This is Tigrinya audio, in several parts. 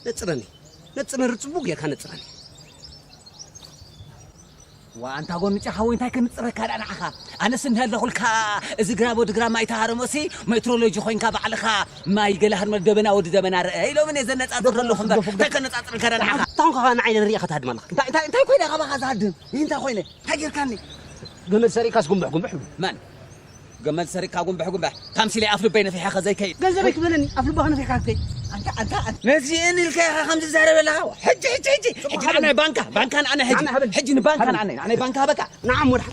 ነጽረኒ፣ ነጽረኒ፣ ጽቡቕ ጌርካ ነጽረኒ። ዋ፣ ኣንታ ጎንጨ ሓወይ፣ እንታይ ክንጽረካ ደኣ ንዓኻ? ኣነስ እንሄ ኣለኹልካ፣ እዚ ግራብ ወዲ ግራብ ማይ ተሃረሞሲ፣ ሜትሮሎጂ ኮይንካ ባዕልኻ፣ ማይ ገለ ሃርመል ደበና ወዲ ደበና ርአ ኢሎምኒ እየ ዘነጻጽር ዘለኹ እምበር፣ እንታይ ከነጻጽረካ ደኣ ንዓኻ? እንታይ ኾንካ ንዓይ ንርኢ ኸትሃድም ኣለኻ? እንታይ፣ እንታይ፣ እንታይ ኮይነ ካባኻ ዝሃድም? እንታይ ኮይነ? እንታይ ጌርካኒ? ገመድ ሰሪቕካስ ጉንብሕ ጉንብሕ ይብሉ። መን? ገመድ ሰሪቕካ ጉንብሕ ጉንብሕ። ካምሲለይ ኣፍ ልበይ ነፊሐ ከ ዘይከይድ። ገንዘበይ ክበለኒ፣ ኣፍ ልባኻ ነፊሕካ ከይድ። ኣንታ፣ ኣንታ፣ ኣንታ። ነዚኤን ኢልካ ኢኻ ከምዚ ትዛረብ ዘለኻ? ሕጂ፣ ሕጂ፣ ሕጂ። ሕጂ ንዓናይ ባንካ፣ ባንካ ንዓናይ ሕጂ። ንዓና ሃበኒ። ሕጂ ንባንካ ንዓናይ፣ ንዓናይ ባንካ ሃበካ። ንዓም ወድሓ።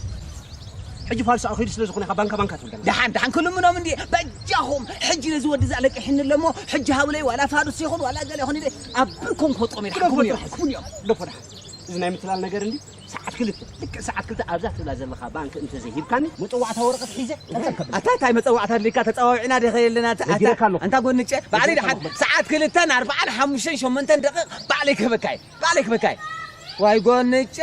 ሕጂ ፋልሶ ኣኺሉ ስለ ዝኾነ ኢኻ ባንካ፣ ባንካ ትብል ደለኻ። ደሓን፣ ደሓን ክልምኖም እንድየ። በጃኹም፣ ሕጂ ነዚ ወዲ እዚ ኣለቂሕኒ ኣሎ እሞ፣ ሕጂ ሃቡለይ ዋላ ፋዱስ ይኹን ዋላ ገለ ይኹን ኢለ ኣብ ብርኮም ክወጥሮም እየ። ደሓን ግደፎ ክቡን እዮም፣ ጥራሕ፣ ክቡን እዮም። ግደፎ ደሓን። እዚ ናይ ምትላል ነገር እንዲ ሰዓት ክልተ፣ ልክዕ ሰዓት ክልተ ኣብዛ ትብላ ዘለኻ ባንክ እንተዘይሂብካኒ፣ መጸዋዕታ ወረቐት ሒዘ ጠጠብ ከብል። ኣታ እንታይ መጸዋዕታ ኣድልዩካ? ተጸዋዊዕና ዲኻ የለና? ኣታ፣ ነጊረካ ኣለኹ። ኣንታ ጎንጨ፣ ባዕለይ ነጊረካ ደሓን ኣለኹ። ሰዓት ክልተን ኣርባዓን ሓሙሽተን ሸሞንተን ደቂቕ ባዕለይ ክህበካ እየ። ባዕለይ ክህበካ እየ። ዋይ ጎንጨ።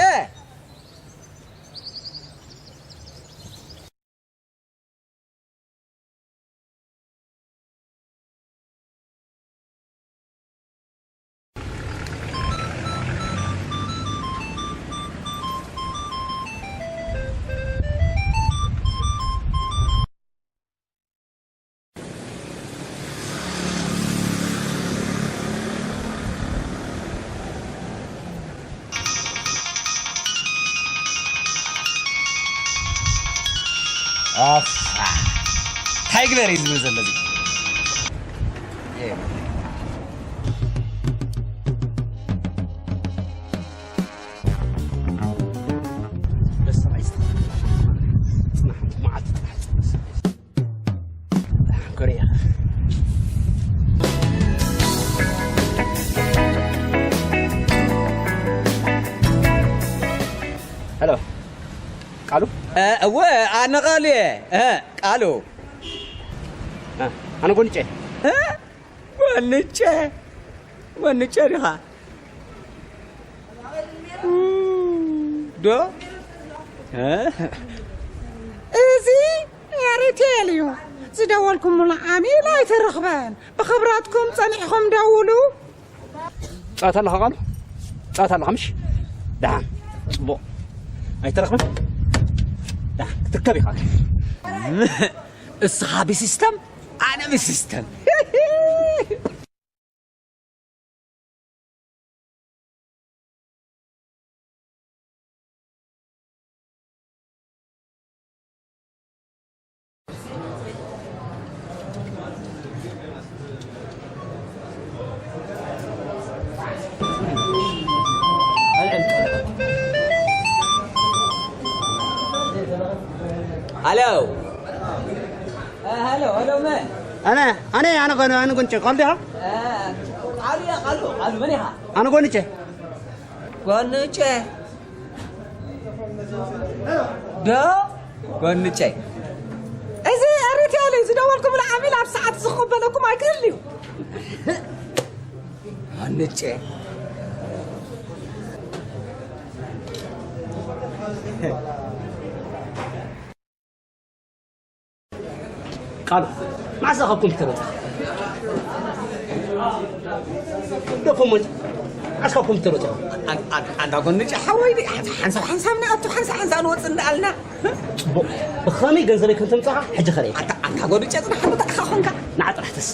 ኣፋ። እንታይ ግበር እዩ ዝብል ዘሎ እዚ? በስ ሰብኣይ፣ ጽናሕ፣ ጽናሕ፣ መዓት ጽናሕ፣ ጽናሕ። ኮሪያ። ሄሎ፣ ቃሉ? እ፣ እወ፣ ኣነ ቃሉ እየ። እ፣ ቃሉ። እ፣ ኣነ ጎንጨ። እ? ጎንጨ? ጎንጨ ዲኻ? ዶ? እ? እዚ ኤሪቴል እዩ። ዝደወልኩምሉ ዓሚል ኣይተረኽበን። ብኽብረትኩም ጸኒሕኹም ደውሉ። ጻወት ኣለኻ ቃሉ? ጻወት ኣለኻ ምሽ? ደሓን። ጽቡቕ። ኣይተረኽበን? ደሓን። ክትርከብ ኢኻ። እስኻ ብሲስተም፣ ኣነ ብሲስተም። ሃሎ። እ፣ ሃሎ፣ ሃሎ፣ መን? ኣነ፣ ኣነ፣ ኣነ ጎን-፣ ኣነ ጎንጨ፣ ቃሉ ዲኻ? እ፣ ቃሉ እያ፣ ቃሉ፣ ቃሉ፣ መን ኢኻ? ኣነ ጎንጨ። ጎንጨ። ዶ? ጎንጨ። እዚ ኤሪቴል እዩ፣ ዝደወልኩምሉ ዓሚል ኣብ ሰዓት ዝቕበለኩም ኣይክእል እዩ። ጎንጨ። ቃሉ፣ መዓስ ካብ ኮምፒተር ወፂኻ? ደፎ ሞት፣ መዓስ ካብ ኮምፒተር ወፂኻ? ኣን-፣ ኣን-፣ ኣንታ ጎንጨ ሓወይ፣ ሓንሳብ ሓንሳብ ንኣቱ፣ ሓንሳብ ሓንሳብ ንወፅእ እንዳኣልና። ፅቡቕ። ብኸመይ ገንዘበይ ከም ተምፅኻ ሕጂ ከርእየካ። ኣንታ፣ ኣንታ ጎንጨ፣ ፅናሕ፣ እንታይ ኢኻ ኾንካ? ንዓ ጥራሕ ተስ።